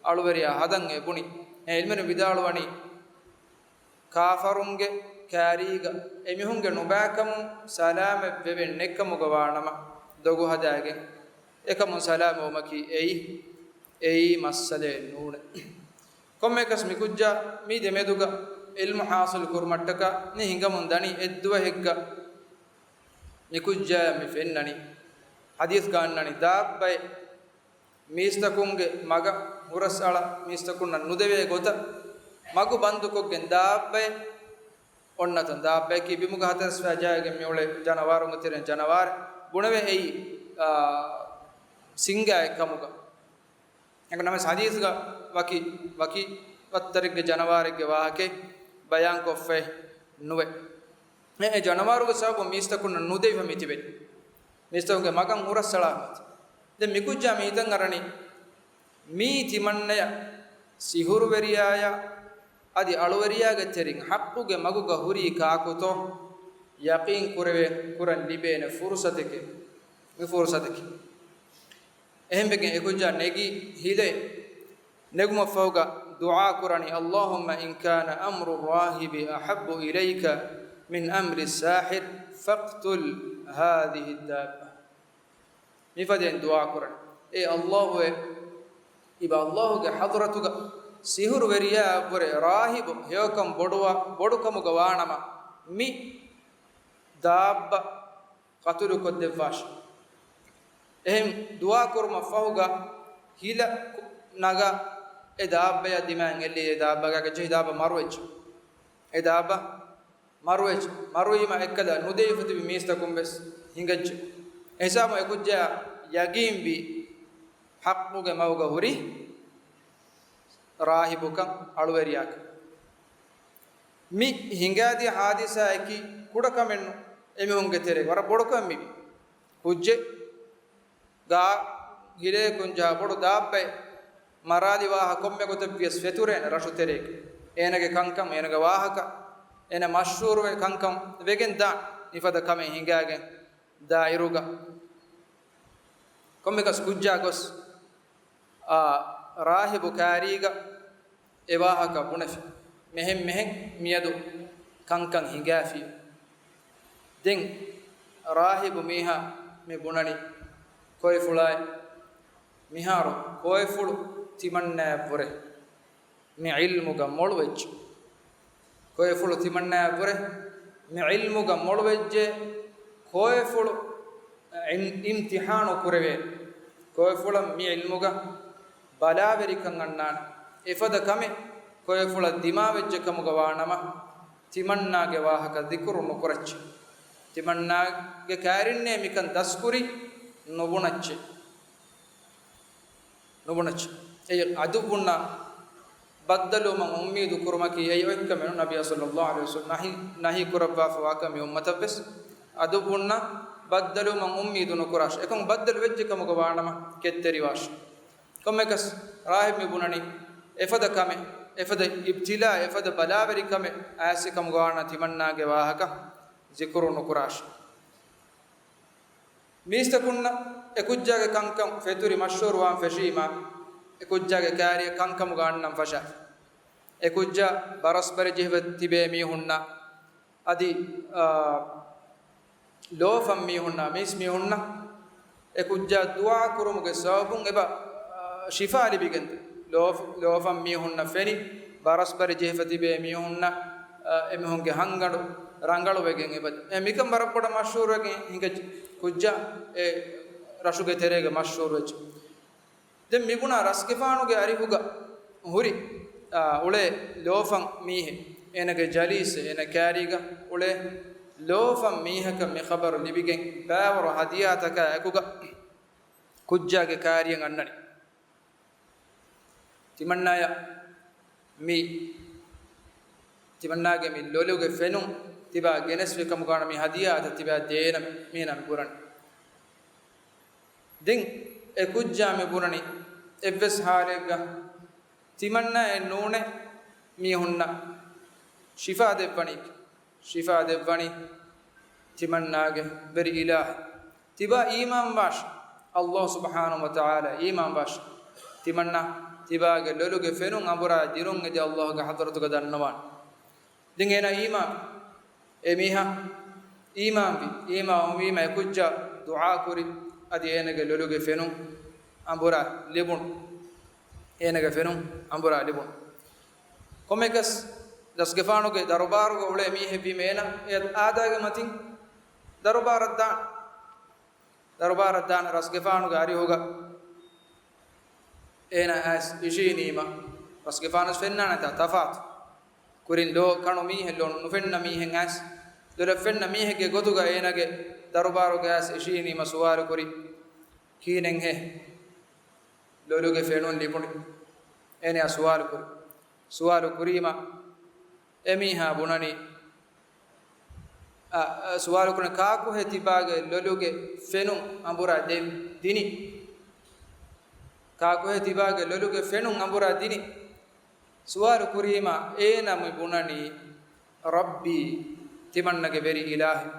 އަޅުވެރިޔާ ހަދަން އެ ބުނި. އެ ޢިލްމުވެރިން ވިދާޅުވަނީ، ކާފަރުންގެ ކާރީގަ އެމީހުންގެ ނުބައިކަމުން ސަލާމަތްވެވެން ނެއްކަމުގަ ވާނަމަ، ދޮގު ހަދާގެން އެކަމުން ސަލާމަތްވުމަކީ އެއީ، އެއީ މައްސަލައެއް ނޫނޭ. ކޮންމެއަކަސް މިކުއްޖާ މީ ދެމެދުގަ ޢިލްމު ޙާޞިލު ކުރުމަށްޓަކާ މި ހިނގަމުން ދަނީ އެއްދުވަހެއްގަ މި ކުއްޖާޔަށް މި ފެންނަނީ، ޙަދީޘްގަ އަންނަނީ ދާއްބައެއް މީސްތަކުންގެ މަގަށް ހުރަސްއަޅަ މީސްތަކުންނަށް ނުދެވޭ ގޮތަށް މަގު ބަންދުކޮށްގެން ދާއްބައެއް އޮންނަތަން ދާއްބައަކީ ބިމުގަ ހަތަރެސް ފައި ޖަހައިގެން މިއުޅޭ ޖަނަވާރުންގެ ތެރެއިން ޖަނަވާރެއް ބުނެވޭ އެއީ، އާ، ސިންގާއެއް ކަމުގަ. އެކަން ނަމަވެސް ޙަދީޘްގަ ވަކި، ވަކި ވައްތަރެއްގެ ޖަނަވާރެއްގެ ވާހަކައެއް ބަޔާންކޮށްފައެއް ނުވޭ. އެ، އެ ޖަނަވާރުގެ ސަބަބުން މީސްތަކުންނަށް ނުދެވިފަ މިތިބެނީ. މީސްތަކުންގެ މަގަށް ހުރަސްއަޅާފަ މިތި. ދެން މިކުއްޖާ މި ހިތަށް އަރަނީ މީ ތިމަންނަޔަށް ސިހުރުވެރިޔާޔާ އަދި އަޅުވެރިޔާގެ ތެރެއިން ޙައްޤުގެ މަގުގަ ހުރީ ކާކުތޯ ޔަޤީން ކުރެވޭ، ކުރަން ލިބޭނެ ފުރުޞަތެކޭ މި ފުރުޞަތަކީ. އެހެންވެގެން އެކުއްޖާ ނެގި ހިލޭ. ނެގުމަށްފަހުގަ ދުޢާ ކުރަނީ، اللهم إن كان أمر الراهب أحب إليك من أمر الساحر فاقتل هذه الدابة. މިފަދައިން ދުޢާ ކުރަން. އޭ ﷲ އޭ، އިބަ ﷲ ގެ ޙަޟްރަތުގަ ސިހުރުވެރިޔާއަށްވުރެ ރާހިބު ހެޔޮކަން ބޮޑުވާ، ބޮޑުކަމުގަ ވާނަމަ، މި ދާއްބަ ޤަތުލުކޮށްދެއްވާށި. އެހެން ދުޢާ ކުރުމަށް ފަހުގަ ހިލަ ނަގާ އެ ދާއްބަޔާ ދިމާއިން އެއްލި އެ ދާއްބަގާގެ ޖެހި ދާއްބަ މަރުވެއްޖެ. އެ ދާއްބަ މަރުވެއްޖެ. މަރުވީމަ އެއްކަލަ ނުދެވިފަ ތިބި މީސްތަކުން ވެސް ހިނގައްޖެ. އެހިސާބުން އެކުއްޖާ ޔަގީންވީ ޙައްޤުގެ މަގުގަ ހުރި ރާހިބުކަން އަޅުވެރިޔާކަން. މި ހިނގާދިޔަ ޙާދިސާއަކީ ކުޑަކަމެއްނު އެމީހުންގެ ތެރޭގަ ވަރަށް ބޮޑުކަމެއް މި ކުއްޖެއް ގާ ހިލައަކުން ޖަހާ ބޮޑު ދާއްބައެއް މަރާލި ވާހަކަ ކޮންމެ ގޮތެއް ވިޔަސް ފެތުރޭނެ ރަށު ތެރޭގަ. އޭނަގެ ކަންކަން، އޭނަގެ ވާހަކަ، އޭނަ މަޝްހޫރުވެ ކަންކަން ވެގެން ދާން މިފަދަ ކަމެއް ހިނގާގެން ދާއިރުގަ. ކޮންމެކަސް ކުއްޖާ ގޮސް އާ، ރާހިބު ކާރީގަ އެ ވާހަކަ ބުނެފި. މެހެން މެހެން މިއަދު ކަންކަން ހިނގާފި. ދެން ރާހިބު މީހާ މި ބުނަނީ ކޮއެފުޅާއި މިހާރު ކޮއެފުޅު ތިމަންނާއަށްވުރެ މި ޢިލްމުގަ މޮޅުވެއްޖެ. ކޮއެފުޅު ތިމަންނާއަށްވުރެ މި ޢިލްމުގަ މޮޅުވެއްޖެ. ކޮއެފުޅު އިން-، އިމްތިޙާނު ކުރެވޭ. ކޮއެފުޅަށް މި ޢިލްމުގަ ބަލާވެރިކަން އަންނާނެ. އެފަދަ ކަމެއް ކޮއެފުޅަށް ދިމާވެއްޖެ ކަމުގަ ވާނަމަ، ތިމަންނާގެ ވާހަކަ ޛިކުރު ނުކުރައްޗޭ. ތިމަންނާގެ ކާރިންނޭ މިކަން ދަސްކުރި ނުބުނައްޗޭ. ނުބުނައްޗޭ. އެއީ ޢަދުއްވުންނާ ބައްދަލުވުމަށް އުއްމީދު ކުރުމަކީ އެއީ އޮތްކަމެއް ނޫން. ނަބީ ޞައްލައްލާހު ޢަލައިހި ވަސައްލަމަ ނަހީ، ނަހީ ކުރައްވާފަވާކަށް މި އުއްމަތަށްވެސް ޢަދުއްވުންނާ ބައްދަލުވުމަށް އުއްމީދު ނުކުރާށޭ. އެކަމު ބައްދަލު ވެއްޖެ ކަމުގަ ވާނަމަ ކެތްތެރިވާށޭ. ކޮންމެކަސް ރާހިބް މި ބުނަނީ އެފަދަ ކަމެއް، އެފަދަ އިބްތިލާ، އެފަދަ ބަލާވެރި ކަމެއް އައިސް ކަމުގަ ވާނަމަ ތިމަންނާގެ ވާހަކަ ޛިކުރު ނުކުރާށޭ. މީސްތަކުންނަށް އެކުއްޖާގެ ކަންކަން ފެތުރި މަޝްހޫރުވާން ފެށީމާ، އެކުއްޖާގެ ކާރިއަށް ކަންކަމުގަ އަންނަން ފަށާފި. އެކުއްޖާ ބަރަސްބަރި ޖެހިފަ ތިބޭ މީހުންނަށް އަދި، އާ، ލޯފަން މީހުންނަށް، މީސް މީހުންނަށް އެކުއްޖާ ދުޢާ ކުރުމުގެ ސަބަބުން އެބަ، އާ، ޝިފާ ލިބިގެންދޭ. ލޯފަ-، ލޯފަން މީހުންނަށް ފެނި، ބަރަސްބަރި ޖެހިފަ ތިބޭ މީހުންނަށް، އާ، އެމީހުންގެ ހަންގަނޑު ރަނގަޅުވެގެން އެބަ. އެ މިކަން ވަރަށް ބޮޑަށް މަޝްހޫރުވެގެން ހިނގައްޖެ. ކުއްޖާ އެ ރަށުގެ ތެރޭގަ މަޝްހޫރުވެއްޖެ. ދެން މިބުނާ ރަސްގެފާނުގެ އަރިހުގަ ހުރި، އާ، އުޅޭ ލޯފަން މީހެއް. އޭނަގެ ޖަލީސެއް، އޭނަ ކާރީގަ އުޅޭ ލޯފަން މީހަކަށް މި ޚަބަރު ލިބިގެން ބައިވަރު ހަދިޔާތަކާ އެކުގަ ކުއްޖާގެ ކާރިއަށް އަންނަނީ. ތިމަންނާޔަށް މި، ތިމަންނާގެ މި ލޮލުގެ ފެނުން ތިބާ ގެނެސްފި ކަމުގަ ވާނަމަ މި ހަދިޔާތައް ތިބާ ދޭނަމޭ މީނަ މި ބުނަނީ. ދެން އެ ކުއްޖާ މި ބުނަނީ އެއްވެސް ހާލެއްގަ ތިމަންނާއެއް ނޫނޭ މީހުންނަށް ޝިފާ ދެއްވަނީކީ. ޝިފާ ދެއްވަނީ ތިމަންނާގެ ވެރި އިލާހަށް. ތިބާ އީމާންވާށި، ﷲ ސުބްޙާނަހޫ ވަތަޢާލާ އީމާންވާށި. ތިމަންނާ ތިބާގެ ލޮލުގެ ފެނުން އަނބުރާ ދިރުން އެދި ﷲ ގެ ޙަޟްރަތުގަ ދަންނަވާނެ. ދެން އޭނާ އީމާން، އެ މީހާ އީމާންވި، އީމާންވީމަ އެ ކުއްޖާ ދުޢާ ކުރި، އަދި އޭނަގެ ލޮލުގެ ފެނުން އަނބުރާ ލިބުނު. އޭނަގެ ފެނުން އަނބުރާ ލިބުނު. ކޮންމެކަސް ރަސްގެފާނުގެ ދަރުބާރުގަ އުޅޭ މީހެއް ވީމަ އޭނަ އެ އާދައިގެ މަތިން ދަރުބާރަށް ދާން. ދަރުބާރަށް ދާން ރަސްގެފާނުގެ އަރިހުގަ އޭނަ އައިސް އިށީނީމަ، ރަސްގެފާނަސް ފެންނާނެތާ ތަފާތު. ކުރިން ލޯ ކަނު މީހެއް، ލޯ ނުފެންނަ މީހެއް އައިސް، ލޮލަށް ފެންނަ މީހެއްގެ ގޮތުގަ އޭނަގެ ދަރުބާރުގަ އައިސް އިށީނީމަ ސުވާލު ކުރި، ކީނެއްހޭ ލޮލުގެ ފެނުން ލިބުނީ؟ އޭނަޔާ ސުވާލު ކުރި. ސުވާލު ކުރީމަ، އެމީހާ ބުނަނީ، އަ، އަ، ސުވާލު ކުރަން، ކާކުހޭ ތިބާގެ ލޮލުގެ ފެނުން އަނބުރާ ދެ-، ދިނީ؟ ކާކުހޭ ތިބާގެ ލޮލުގެ ފެނުން އަނބުރާ ދިނީ؟ ސުވާލު ކުރީމަ އޭނަ މި ބުނަނީ، ރައްބީ، ތިމަންނަގެ ވެރި އިލާހެއް.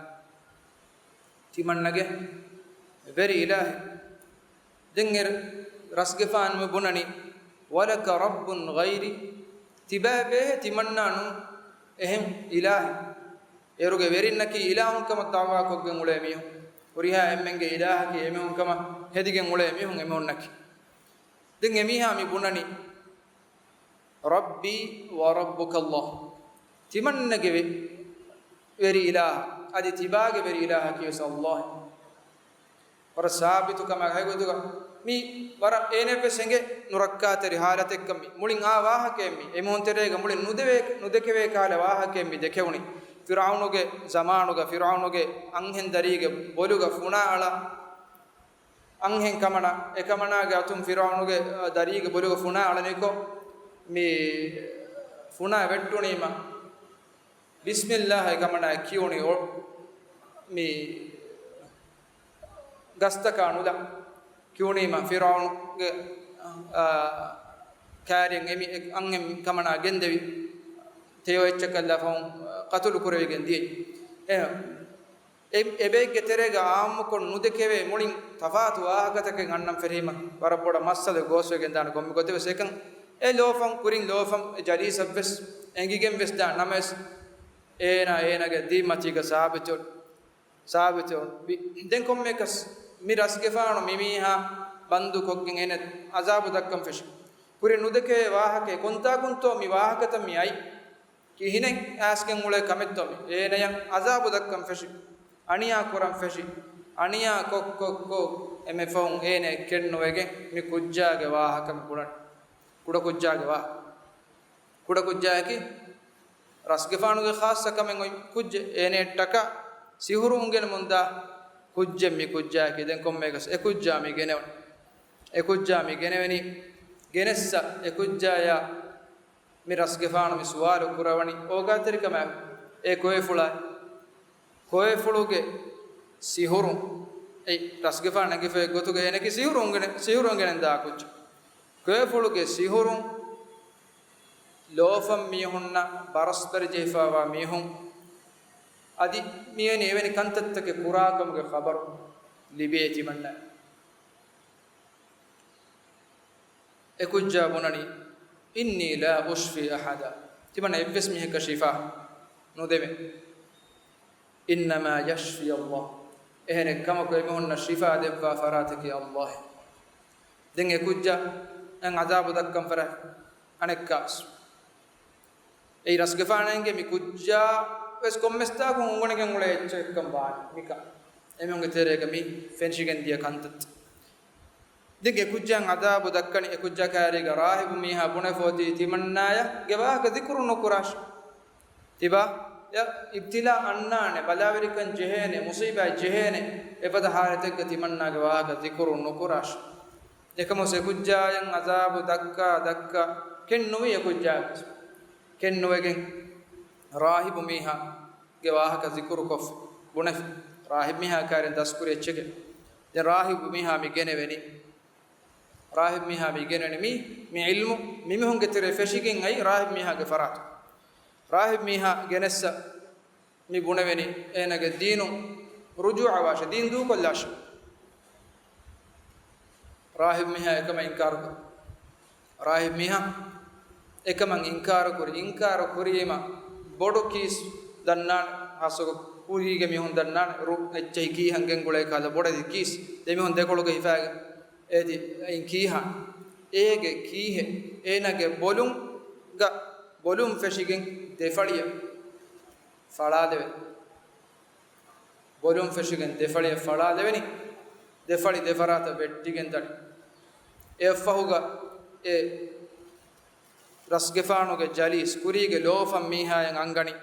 ތިމަންނަގެ ވެރި އިލާހެއް. ދެން އެ ރަސްގެފާނު މި ބުނަނީ، ވަލަކަ ރައްބުން ޣައިރީ، ތިބާ ބޭހެއް ތިމަންނާ ނޫން އެހެން އިލާހެއް. އޭރުގެ ވެރިންނަކީ އިލާހުން ކަމަށް ދަޢުވާކޮށްގެން އުޅޭ މީހުން. ހުރިހާ އެންމެންގެ އިލާހަކީ އެމީހުން ކަމަށް ހެދިގެން އުޅޭ މީހުން އެމީހުންނަކީ. ދެން އެމީހާ މި ބުނަނީ، ރައްބީ ވަރައްބުކަ ﷲ. ތިމަންނަގެ ވެ-، ވެރި އިލާހަށް، އަދި ތިބާގެ ވެރި އިލާހަކީ ވެސް ﷲ. ވަރަށް ސާބިތު ކަމާ ހަގީގަތުގަ މި ވަރަށް އޭނައަށްވެސް އެނގޭ ނުރައްކާތެރި ހާލަތެއްކަން މި. މުޅިން އާ ވާހަކައެއް މި. އެމީހުން ތެރޭގަ މުޅިން ނުދެވޭ، ނުދެކެވޭ ކަހަލަ ވާހަކައެއް މި ދެކެވުނީ. ފިރުޢައުނުގެ ޒަމާނުގަ، ފިރުޢައުނުގެ އަންހެން ދަރީގެ ބޮލުގަ ފުނާ އަޅާ، އަންހެން ކަމަނާ، އެކަމަނާގެ އަތުން ފިރުޢައުނުގެ، އަ، ދަރީގެ ބޮލުގަ ފުނާ އަޅަނިކޮށް، މި ފުނާ ވެއްޓުނީމަ، ބިސްމިއްލާހް އެކަމަނާ ކިޔުނީ އޮ-، މި ގަސްތަކާ ނުލާ. ކިޔުނީމަ ފިރުޢައުނުގެ، އާ، ކާރިޔަށް އެމި އެ-، އަންހެން ކަމަނާ ގެންދެވި، ތެޔޮ އެއްޗަކަށްލާ ފަހުން، އާ، ޤަތުލު ކުރެވިގެން ދިޔައީ. އެ-، އެ-، އެބައެއްގެ ތެރޭގަ އާއްމުކޮށް ނުދެކެވޭ މުޅިން ތަފާތު ވާހަކަތަކެއް އަންނަން ފެށީމަ، ވަރަށް ބޮޑަށް މައްސަލަ ގޯސްވެގެން ދާނެ ކޮންމެ ގޮތެއް ވެސް އެކަން. އެ ލޯފަން ކުރިން ލޯފަން އެ ޖަލީސަށްވެސް އެނގިގެން ވެސް ދާ ނަމަވެސް، އޭނާ އޭނާގެ ދީންމަތީގަ ސާބިތު، ސާބިތު ވި-، ދެން ކޮންމެއަކަސް މި ރަސްގެފާނު މި މީހާ ބަންދުކޮށްގެން އޭނަ އަޒާބު ދައްކަން ފެށި. ކުރިން ނުދެކެވޭ ވާހަކައެއް ކޮންތާކުންތޯ މި ވާހަކަތައް މި އައި. ކިހިނެއް އައިސްގެން އުޅޭ ކަމެއްތޯ މި؟ އޭނަޔަށް އަޒާބު ދައްކަން ފެށި، އަނިޔާ ކުރަން ފެށި، އަނިޔާ ކޮށް ކޮށް ކޮށް އެންމެ ފަހުން އޭނަ ކެންނުވެގެން މި ކުއްޖާގެ ވާހަކަ މި ބުނަނީ. ކުޑަކުއްޖާގެ ވާހަކަ. ކުޑަކުއްޖާއަކީ ރަސްގެފާނުގެ ޚާއްޞަ ކަމެއް އޮތް ކުއްޖެއް. އޭނައަށްޓަކާ ސިހުރު އުނގެނެމުންދާ ކުއްޖެއް މި ކުއްޖާއަކީ. ދެން ކޮންމެއަކަސް އެ ކުއްޖާ މި ގެނެވުނީ. އެ ކުއްޖާ މި ގެނެވެނީ ގެނެއްސަ އެ ކުއްޖާޔާ މި ރަސްގެފާނު މި ސުވާލު ކުރަވަނީ އޯގާތެރިކަމާ އެ ކޮއެފުޅާ. ކޮއެފުޅުގެ ސިހުރުން، އެ ރަސްގެފާނު އެނގިފައި ގޮތުގަ އޭނައަކީ ސިހުރު އުނގެނެ-، ސިހުރު އުނގެނެންދާ ކުއްޖެއް. ކޮއެފުޅުގެ ސިހުރުން ލޯފަން މީހުންނަށް ބަރަސްބަރި ޖެހިފައިވާ މީހުން އަދި މިވެނި އެވެނި ކަންތައްތަކެއް ކުރާކަމުގެ ޚަބަރު ލިބޭ ތިމަންނަ. އެކުއްޖާ ބުނަނީ، "إني لا أشفي أحدا." ތިމަންނަ އެއްވެސް މީހަކަށް ޝިފާ ނުދެވޭ. "إنما يشفي الله." އެހެނެއް ކަމަކު އެމީހުންނަށް ޝިފާ ދެއްވާ ފަރާތަކީ ﷲ. ދެން އެކުއްޖާ އަން އަޒާބު ދައްކަން ފަރާތް އަނެއްކާސް. އެއީ ރަސްގެފާނައިންގެ މި ކުއްޖާ ވެސް ކޮންމެސްތާކުން އުނގަނެގެން އުޅޭ އެއްޗެއްކަން ވާނެ މިކަން. އެމީހުންގެ ތެރޭގަ މި ފެށިގެން ދިޔަ ކަންތައް. ދެން އެކުއްޖާއަށް އަޒާބު ދައްކަނީ އެކުއްޖާ ކާރީގަ ރާހިބު މީހާ ބުނެފަ އޮތީ ތިމަންނާޔަށް ގެ ވާހަކަ ޒިކުރު ނުކުރާށި. ތިބާ އިބްތިލާ އަންނާނެ، ބަލާވެރިކަން ޖެހޭނެ، މުސީބާތް ޖެހޭނެ، އެފަދަ ހާލަތެއްގަ ތިމަންނާގެ ވާހަކަ ޒިކުރު ނުކުރާށި. އެކަމުސް އެކުއްޖާއަށް އަޒާބު ދައްކާ ދައްކާ ކެންނުވީ އެކުއްޖާ ކެންނުވެގެން ރާހިބު މީހާ ގެ ވާހަކަ ޒިކުރުކޮށްފި ބުނެފި. ރާހިބް މީހާ ކާރިން ދަސްކުރި އެއްޗެކޭ. ދެން ރާހިބު މީހާ މި ގެނެވެނީ. ރާހިބް މީހާ މި ގެނެވެނީ މި، މި ޢިލްމު މިމީހުންގެ ތެރޭ ފެށިގެން އައި ރާހިބް މީހާގެ ފަރާތު. ރާހިބް މީހާ ގެނެއްސަ މި ބުނެވެނީ އޭނަގެ ދީނު ރުޖޫޢަވާށޭ، ދީން ދޫކޮށްލާށޭ. ރާހިބް މީހާ އެކަމަށް އިންކާރު ކުރި. ރާހިބް މީހާ އެކަމަށް އިންކާރު ކުރި، އިންކާރު ކުރީމަ ބޮޑު ކީސް ދަންނާނެ، ހާއްސަކޮށް ކުރީގެ މީހުން ދަންނާނެ، ރުއް އެއްޗެހި ކީހަން ގެންގުޅޭ ކަހަލަ ބޮޑެތި ކީސް ދެމީހުން ދެކޮޅުގަ ހިފާގެން އޭތި އިން ކީހާ. އޭގެ ކީހެއް އޭނަގެ ބޮލުންގަ ބޮލުން ފެށިގެން ދެފަޅިއަށް ފަޅާލެވެ. ބޮލުން ފެށިގެން ދެފަޅިއަށް ފަޅާލެވެނީ، ދެފަޅި ދެފަރާތަށް ވެއްޓިގެން ދަނީ. އެއަށްފަހުގަ އެ ރަސްގެފާނުގެ ޖަލީސް، ކުރީގެ ލޯފަން މީހާޔަށް އަންގަނީ،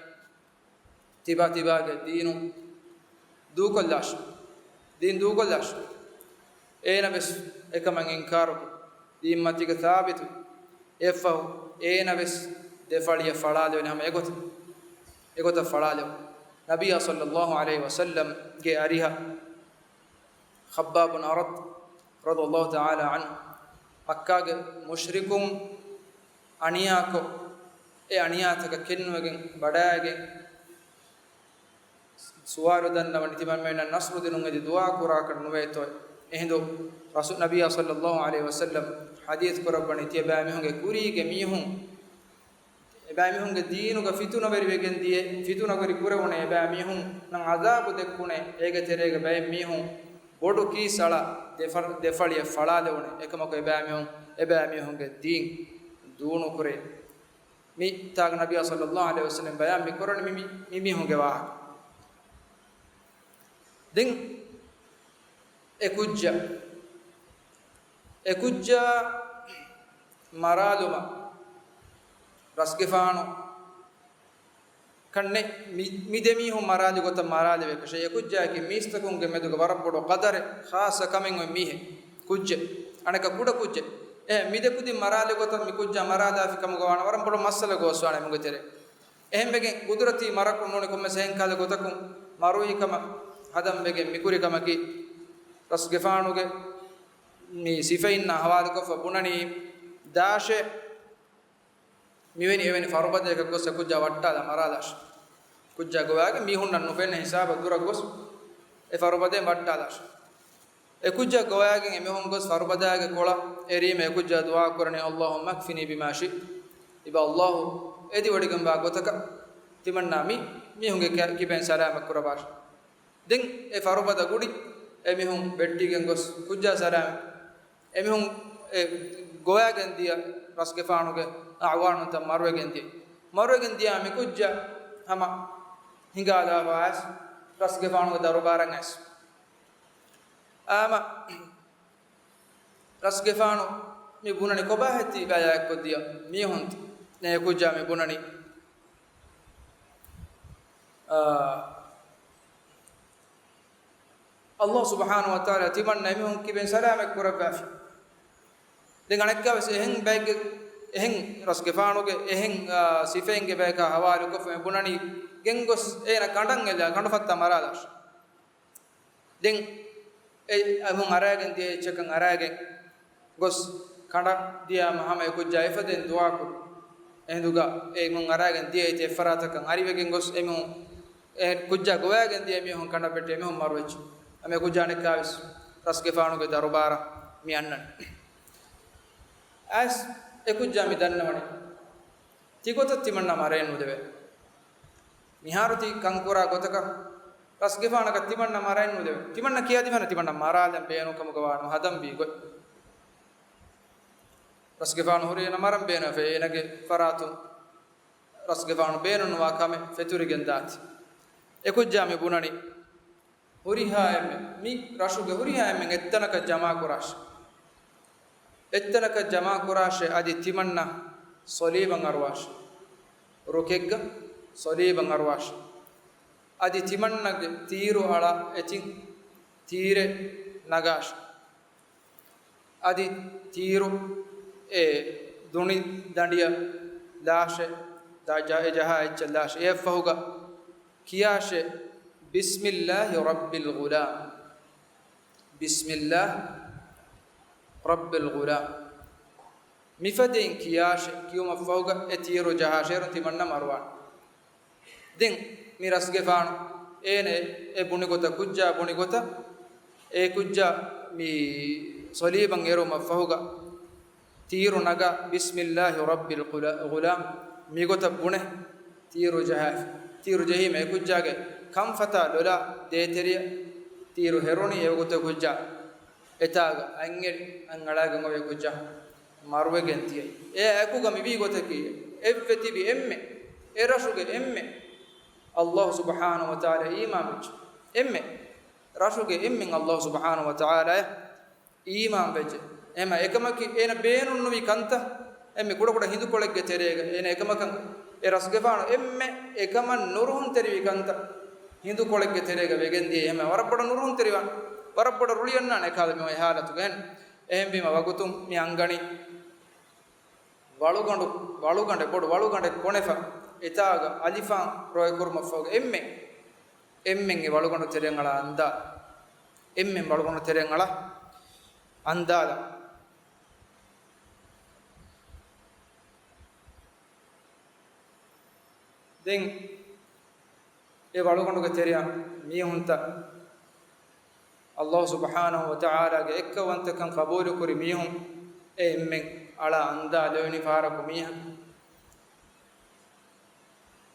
ތިބާ ތިބާގެ ދީނު ދޫކޮށްލާށި. ދީން ދޫކޮށްލާށި. އޭނަ ވެސް އެކަމަށް އިންކާރުކޮށް، ދީންމަތީގަ ސާބިތު. އެއަށްފަހު އޭނަ ވެސް ދެފަޅިއަށް ފަޅާލެވެން ހަމަ އެގޮތަށް، އެގޮތަށް ފަޅާލެވުން. ނަބިއްޔާ ޞައްލައްލާހު ޢަލައިހި ވަސައްލަމްގެ އަރިހަށް ޚައްބާބު ބުން އަރަތް ރަޟިޔައްލާހު ތަޢާލާ ޢަންހު، މައްކާގެ މުޝްރިކުން އަނިޔާކޮށް، އެ އަނިޔާތަކަށް ކެތްނުވެގެން ވަޑައިގެން، ސުވާލު ދަންނަވަނީ ތިމަންމެންނަށް ނަޞްރު ދިނުން އެދި ދުޢާ ކުރާކަށް ނުވޭތޯ؟ އެހިނދު ރަސޫ-، ނަބިއްޔާ ޞައްލައްލާހު ޢަލައިހި ވަސައްލަމް ޙަދީޘް ކުރައްވަނީ ތިޔަބައިމީހުންގެ ކުރީގެ މީހުން، އެބައިމީހުންގެ ދީނުގަ ފިތުނަވެރިވެގެން ދިޔަ، ފިތުނަވެރި ކުރެވުނޭ، އެބައިމީހުންނަށް ޢަޛާބު ދެއްކުނޭ، އޭގެ ތެރޭގަ ބައެއް މީހުން ބޮޑު ކީސް އަޅާ ދެފަ-، ދެފަޅިއަށް ފަޅާލެވުނޭ. އެކަމަކު އެބައިމީހުން، އެބައިމީހުންގެ ދީން ދޫނުކުރޭ. މިތާގަ ނަބިއްޔާ ޞައްލައްލާހު ޢަލައިހި ވަސައްލަމް ބަޔާން މި ކުރަނީ މި، މި، މި މީހުންގެ ވާހަކަ. ދެން އެ ކުއްޖާ، އެ ކުއްޖާ މަރާލުމަށް ރަސްގެފާނު ކަންނެ މި، މި ދެމީހުން މަރާލި ގޮތަށް މަރާލެވޭކަށެއް. އެ ކުއްޖާއަކީ މީސްތަކުންގެ މެދުގަ ވަރަށް ބޮޑު ޤަދަރެއް، ޚާއްޞަ ކަމެއް އޮތް މީހެއް، ކުއްޖެއް، އަނެކަ ކުޑަ ކުއްޖެއް. އެ މި ދެ ކުދިން މަރާލި ގޮތަށް މި ކުއްޖާ މަރާލާފި ކަމުގަ ވާނަ ވަރަށް ބޮޑު މައްސަލަ ގޮސްވާނެ މުގެ ތެރޭ. އެހެންވެގެން ގުދުރަތީ މަރަކުން ނޫނީ ކޮންމެސް އެހެން ކަހަލަ ގޮތަކުން މަރުވި ކަމަށް ހަދަން ވެގެން މިކުރި ކަމަކީ، ރަސްގެފާނުގެ މި ސިފައިންނާ ހަވާލުކޮށްފަ ބުނަނީ، ދާށޭ މިވެނި އެވެނި ފަރުބަދަޔަކަށް ގޮސް އެ ކުއްޖާ ވައްޓާލާ މަރާލާށި. ކުއްޖާ ގޮވާގެން މީހުންނަށް ނުފެންނަ ހިސާބަށް ދުރަށް ގޮސް އެ ފަރުބަދައިން ވައްޓާލާށި. އެ ކުއްޖާ ގޮވާގެން އެމީހުން ގޮސް ފަރުބަދާގެ ކޮޅަށް އެރީމަ އެ ކުއްޖާ ދުޢާ ކުރަނީ، اللهم اكفني بما شئت. އިބަ ﷲ އެދިވޮޑިގެންވާ ގޮތަކަށް ތިމަންނާ މި މީހުންގެ ކި-، ކިބައިން ސަލާމަތް ކުރައްވާށި. ދެން އެ ފަރުބަދަ ގުޑި އެމީހުން ވެއްޓިގެން ގޮސް ކުއްޖާ ސަލާމަތް އެމީހުން އެ ގޮވާގެން ދިޔަ ރަސްގެފާނުގެ އަޢުވާނުންތައް މަރުވެގެން ދިޔަ. މަރުވެގެން ދިޔާ މި ކުއްޖާ ހަމަ ހިނގާލާފަ އައިސް ރަސްގެފާނުގެ ދަރުބާރަށް އައިސް. އާމަ ރަސްގެފާނު މި ބުނަނީ ކޮބާހޭ ތި ބަޔާ އެއްކޮށްދިޔަ މީހުން؟ އެ ކުއްޖާ މި ބުނަނީ، އާ، ﷲ ސުބްޙާނަހޫ ވަތަޢާލާ ތިމަންނަ އެމީހުން ކިބެން ސަލާމަތް ކުރައްވާފި. ދެން އަނެއްކާވެސް އެހެން ބައެއްގެ، އެހެން ރަސްގެފާނުގެ އެހެން، އާ، ސިފައިންގެ ބަޔަކާ ހަވާލުކޮށްފަ މި ބުނަނީ ގެންގޮސް އޭނަ ކަނޑަށް އެލާ ކަނޑުފައްތާ މަރާލާށި. ދެން އެ އެމީހުން އަރާގެން ދިޔަ އެއްޗަކަށް އަރާގެން ގޮސް ކަނޑަށް ދިޔާމަ ހަމަ އެ ކުއްޖާ އެފަދައިން ދުޢާކުރި. އެހިނދުގަ އެމީހުން އަރާގެން ދިޔައީ އެފަރާތަކަށް އަރިވެގެން ގޮސް އެމީހުން އެ ކުއްޖާ ގޮވާގެން ދިޔަ އެމީހުން ކަނޑަށް ވެއްޓި އެމީހުން މަރުވެއްޖެ. ހަމަ އެ ކުއްޖާ އަނެއްކާވެސް ރަސްގެފާނުގެ ދަރުބާރަށް މި އަންނަނީ. އައިސް އެ ކުއްޖާ މި ދަންނަވަނީ ތިގޮތަށް ތިމަންނަ މަރައެއް ނުދެވޭ. މިހާރު ތި ކަންކުރާ ގޮތަކަށް ރަސްގެފާނަކަށް ތިމަންނަ މަރައެއް ނުދެވޭ. ތިމަންނަ ކިޔާދިފަނަ ތިމަންނަ މަރާލަން ބޭނުންކަމުގަ ވާނު ހަދަންވީ ގޮތް. ރަސްގެފާނު ހުރީ އޭނަ މަރަން ބޭނުންވެފަ އޭނަގެ ފަރާތުން ރަސްގެފާނު ބޭނުންވާ ކަމެއް ފެތުރިގެން ދާތި. އެ ކުއްޖާ މި ބުނަނީ. ހުރިހާ އެންމެން، މި ރަށުގެ ހުރިހާ އެންމެން އެއްތަނަކަށް ޖަމާކުރާށި. އެއްތަނަކަށް ޖަމާކުރާށޭ އަދި ތިމަންނަ ޞަލީބަށް އަރުވާށި. ރުކެއްގަ ޞަލީބަށް އަރުވާށި. އަދި ތިމަންނަގެ ތީރު އަޅާ އެތިން ތީރެއް ނަގާށި. އަދި ތީރު އެ ދުނި ދަނޑިއަށް ލާށޭ، ދާ ޖަ-، އެ ޖަހާ އެއްޗަށް ލާށޭ. އެއަށްފަހުގަ ކިޔާށޭ، بسم الله رب الغلام، بسم الله رب الغلام. މިފަދައިން ކިޔާށޭ، ކިޔުމަށްފަހުގަ އެ ތީރު ޖަހާށޭ، އޭރުން ތިމަންނަ މަރުވާނެ. ދެން މި ރަސްގެފާނު އޭނަ އެ ބުނި ގޮތަށް، ކުއްޖާ ބުނި ގޮތަށް، އެ ކުއްޖާ މި ޞަލީބަށް އެރުވުމަށް ފަހުގަ ތީރު ނަގާ، بسم الله رب الغلام، މިގޮތަށް ބުނެ ތީރު ޖަހާފި. ތީރު ޖެހީމަ އެ ކުއްޖާގެ ކަންފަތާ ލޮލާ ދޭތެރެއަށް ތީރު ހެރުނީ. އެގޮތަށް ކުއްޖާ އެތާގަ އަތްއެޅި އަތްއަޅާގެން އޮވޭ ކުއްޖާ މަރުވެގެން ދިޔައީ. އެ އެކުގަ މިވީ ގޮތަކީ، އެއްވެ ތިބި އެންމެ، އެ ރަށުގެ އެންމެ ﷲ ސުބްޙާނަހޫ ވަތަޢާލާ އީމާން ވެއްޖެ އެންމެ، ރަށުގެ އެންމެން ﷲ ސުބްޙާނަހޫ ވަތަޢާލާ އީމާން ވެއްޖެ. އެހެމަ އެކަމަކީ އޭނަ ބޭނުން ނުވި ކަންތައް، އެންމެ ކުޑަކުޑަ ހިނދުކޮޅެއްގެ ތެރޭގަ އޭނަ އެކަމަކަށް އެ ރަސްގެފާނު އެންމެ އެކަމަށް ނުރުހުންތެރިވި ކަންތައް، ހިނދުކޮޅެއްގެ ތެރޭގަ ވެގެން ދިޔަ. އެހެމަ ވަރަށް ބޮޑަށް ނުރުހުންތެރިވާން، ވަރަށް ބޮޑަށް ރުޅިއަންނާނެ އެކާލަ މި އޮތް ހާލަތުގަ. އެހެންވީމަ ވަގުތުން މި އަންގަނީ ވަޅުގަނޑު، ވަޅުގަނޑެއް، ބޮޑު ވަޅުގަނޑެއް ކޮނެފަ، އެތާގަ އަލިފާން ރޯތްކުރުމަށްފަހުގަ އެންމެ، އެންމެން އެ ވަޅުގަނޑު ތެރެއަށް އަޅާ އަންދާ، އެންމެން ވަޅުގަނޑު ތެރެއަށް އަޅާ އަންދާލަ. ދެން އެ ވަޅުގަނޑުގެ ތެރެއަށް މީހުންތައް ﷲ ސުބްޙާނަހޫ ވަތަޢާލާގެ އެއްކައުވަންތަކަން ޤަބޫލުކުރި މީހުން އެ އެންމެން އަޅާ އަންދާލެވެނި ފަހަރަކު މީހަކު،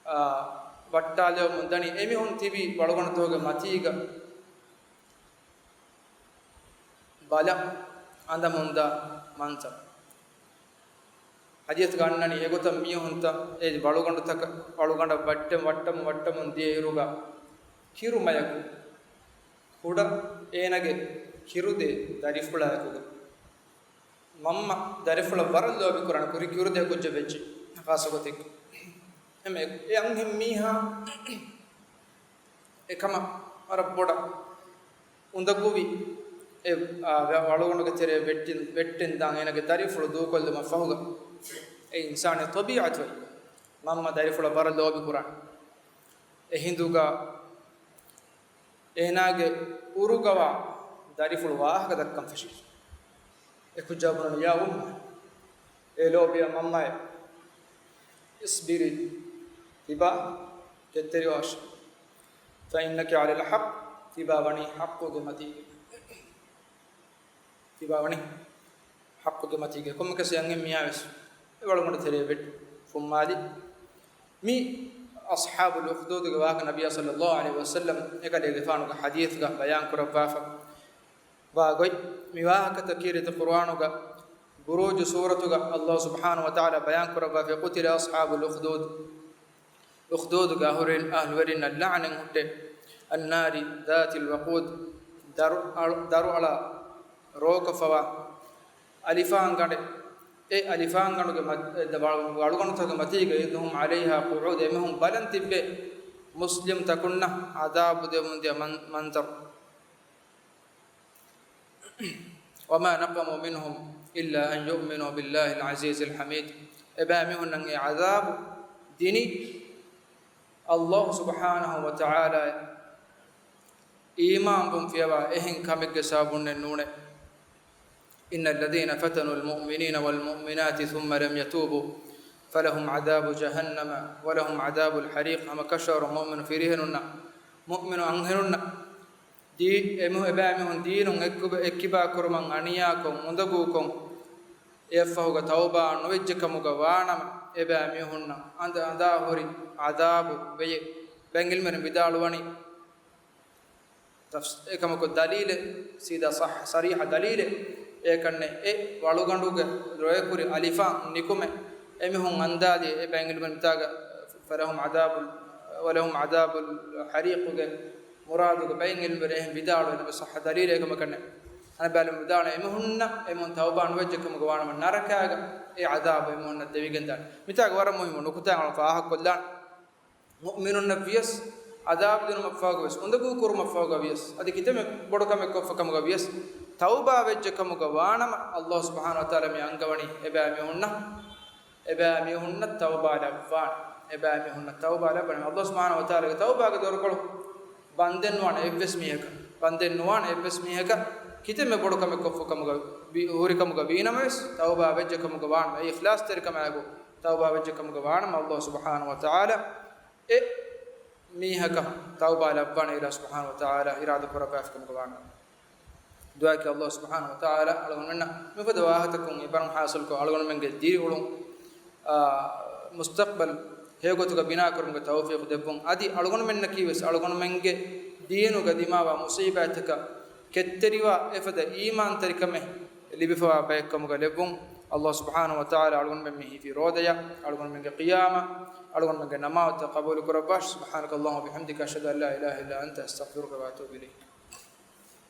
އާ، ވައްޓާލެވުމުން ދަނީ އެމީހުން ތިބި ވަޅުގަނޑުތަކުގެ މަތީގަ ބަލަ އަނދަމުންދާ މަންޒަރު. ޙަދީޘްގަ އަންނަނީ އެގޮތަށް މީހުންތައް އެ ވަޅުގަނޑުތަކަށް، ވަޅުގަނޑަށް ވައްޓަން، ވައްޓަމުން، ވައްޓަމުން ދިޔައިރުގަ ކިރުމަޔަކު ކުޑަ އޭނަގެ ކިރުދޭ ދަރިފުޅާއެކުގަ މަންމަ ދަރިފުޅަށް ވަރަށް ލޯބިކުރާނެ ކުރި ކިރުދޭ ކުއްޖެއް ވެއްޖެ ޚާއްޞަ ގޮތެއްގަ. އެމެ-، އެ އަންހެން މީހާ އެކަމަށް ވަރަށް ބޮޑަށް އުނދަގޫވި އެ، އާ، ވަ-، ވަޅުގަނޑުގެ ތެރެއަށް ވެއްޓިން، ވެއްޓެން ދާން އޭނަގެ ދަރިފުޅު ދޫކޮށްލުމަށް ފަހުގަ އެ އިންސާނެއް ޠަބީޢަތު އޮތް މަންމަ ދަރިފުޅަށް ވަރަށް ލޯބިކުރާނެ. އެ ހިނދުގަ އޭނާގެ އުރުގަވާ ދަރިފުޅު ވާހަކަ ދައްކަން ފެށި. އެ ކުއްޖާ ބުނަނީ، ޔާ އުއްމަ، އޭ ލޯބިޔާ މަންމައޭ، اصبري، ތިބާ، ކެތްތެރިވާށޭ، فإنك على الحق، ތިބާ ވަނީ ޙައްޤުގެ މަތީގަ. ތިބާ ވަނީ ޙައްޤުގެ މަތީގަ. ކޮންމެކަސް އެ އަންހެން މީހާވެސް އެ ވަޅުގަނޑު ތެރޭ ވެއްޓި ފުއްމާލި. މި އަޞްޙާބުލް އުޚްދޫދުގެ ވާހަކަ ނަބިއްޔާ ޞައްލައްލާހު ޢަލައިހި ވަސައްލަމް އެކަލޭގެފާނުގެ ޙަދީޘްގަ ބަޔާން ކުރައްވާފަ ވާ ގޮތް. މި ވާހަކަތައް ކީރިތި ޤުރުއާނުގަ ބުރޫޖު ސޫރަތުގަ ﷲ ސުބްޙާނަހޫ ވަތަޢާލާ ބަޔާން ކުރައްވާފަ، قتل أصحاب الأخدود، އުޚްދޫދުގެ އަހުރެން، އަހްލުވެރިންނަށް ލަޢުނަތް ހުއްޓޭ. النار ذات الوقود، ދަރު-، އަޅު-، ދަރުއަޅާ ރޯކޮށްފަވާ އަލިފާންގަނޑެއް. އެ އަލިފާންގަނޑުގެ މަ-، އެ ދަ-، ވަ-، ވަޅުގަނޑުތަކުގެ މަތީގަ، إذ هم عليها قعود، އެމީހުން ބަލަން ތިއްބެ މުސްލިމް ތަކުންނަށް ޢަޛާބު ދެވުމުން ދިޔަ މަން-، މަންޒަރު. وما نقموا منهم إلا أن يؤمنوا بالله العزيز الحميد. އެބައި މީހުންނަށް އެ ޢަޛާބު ދިނީ ﷲ ސުބްޙާނަހޫ ވަތަޢާލާ އީމާންވުން ފިޔަވާ އެހެން ކަމެއްގެ ސަބަބުންނެއް ނޫނޭ. إن الذين فتنوا المؤمنين والمؤمنات ثم لم يتوبوا فلهم عذاب جهنم ولهم عذاب الحريق. ހަމަ ކަށަވަރު މުއުމިނު ފިރިހެނުންނަށް، މުއުމިނު އަންހެނުންނަށް، ދީ-، އެމީހު-، އެބައިމީހުން ދީނުން އެއްކުބެ-، އެއްކިބާކުރުމަށް އަނިޔާކޮށް، އުނދަގޫކޮށް، އެއަށްފަހުގަ ތައުބާ ނުވެއްޖެ ކަމުގަ ވާނަމަ، އެބައިމީހުންނަށް އަނދަ-، އަނދާހުރި ޢަޛާބު ވެޔޭ. ބައެއް ޢިލްމުވެރިން ވިދާޅުވަނީ، ތަފްސ-، އެކަމަކު ދަލީލެއް، ސީދާ ޞައްޙަ، ޞަރީޙަ ދަލީލެއް، އެކަންނެއް، އެ ވަޅުގަނޑުގެ ރޯތްކުރި އަލިފާން ނިކުމެ، އެމީހުން އަންދާލި، އެ ބައެއް ޢިލްމުވެރިން މިތާގަ، فلهم عذاب، ولهم عذاب الحريق ގެ މުރާދުގަ ބައެއް ޢިލްމުވެރިން ވިދާޅުވެ، ނަބީ ޞައްޙަ ދަލީލެއް އެކަމަކަށް ނެތް. އަނެއްބައި ޢިލްމުވެރިން ވިދާޅުވަނީ، އެމީހުންނަށް، އެމީހުން ތައުބާ ނުވެއްޖެ ކަމުގަ ވާނަމަ، ނަރަކާގަ އެ ޢަޛާބު އެމީހުންނަށް ދެވިގެންދާނެ. މިތާގަ ވަރަށް މުހިއްމު ނުކުތާއެއް ފާހަގަކޮށްލާނެ. މުއުމިނުންނަށް ވިޔަސް، ޢަޛާބު ދިނުމަށްފަހުގަ ވިޔަސް، އުނދަގޫ ކުރުމަށްފަހުގަ ވިޔަސް، އަދި ކިތަންމެ ބޮޑު ކަމެއް ކޮށްފަ ކަމުގަ ވިޔަސް، ތައުބާ ވެއްޖެ ކަމުގަ ވާނަމަ، ﷲ ސުބްޙާނަހޫ ވަތަޢާލާ މި އަންގަވަނީ އެބައިމީހުންނަށް، އެބައިމީހުންނަށް ތައުބާ ލައްވާނެ. އެބައިމީހުންނަށް ތައުބާ ލައްވާނެ. ﷲ ސުބްޙާނަހޫ ވަތަޢާލާގެ ތައުބާގެ ދޮރުކޮޅު ބަންދެއް ނުވާނެ އެއްވެސް މީހަކަށް. ބަންދެއް ނުވާނެ އެއްވެސް މީހަކަށް، ކިތަންމެ ބޮޑު ކަމެއް ކޮށްފަ ކަމުގަ ވި-، ހުރި ކަމުގަ ވީނަމަވެސް، ތައުބާ ވެއްޖެ ކަމުގަ ވާނަމަ، އެ އިޚްލާޞްތެރިކަމާއެކު ތައުބާ ވެއްޖެ ކަމުގަ ވާނަމަ، ﷲ ސުބްޙާނަހޫ ވަތަޢާލާ އެ މީހަކަށް ތައުބާ ލައްވާނެ، އިލާހު ސުބްޙާނަހޫ ވަތަޢާލާ އިރާދަ ކުރައްވާފި ކަމުގަ ވާނަމަ. ދުޢާއަކީ ﷲ ސުބްޙާނަހޫ ވަތަޢާލާ އަޅުގަނޑުމެންނަށް މިފަދަ ވާހަކަތަކުން އެބަރުން ޙާޞިލްކޮށް، އަޅުގަނޑުމެންގެ ދިރިއުޅުން، އާ، މުސްތަޤްބަލް ހެޔޮގޮތުގަ ބިނާކުރުމުގެ ތައުފީޤު ދެއްވުން. އަދި އަޅުގަނޑުމެންނަކީވެސް އަޅުގަނޑުމެންގެ ދީނުގަ ދިމާވާ މުޞީބާތްތަކަށް ކެތްތެރިވާ އެފަދަ އީމާންތެރިކަމެއް ލިބިފަވާ ބައެއްކަމުގަ ލެއްވުން. ﷲ ސުބްޙާނަހޫ ވަތަޢާލާ އަޅުގަނޑުމެން މި ހިފި ރޯދަޔަށް، އަޅުގަނޑުމެންގެ ޤިޔާމަށް، އަޅުގަނޑުމެންގެ ނަމާދުތައް ޤަބޫލު ކުރައްވާށި. سبحانك اللهم وبحمدك، أشهد أن لا إله إلا أنت، أستغفرك وأتوب إليك.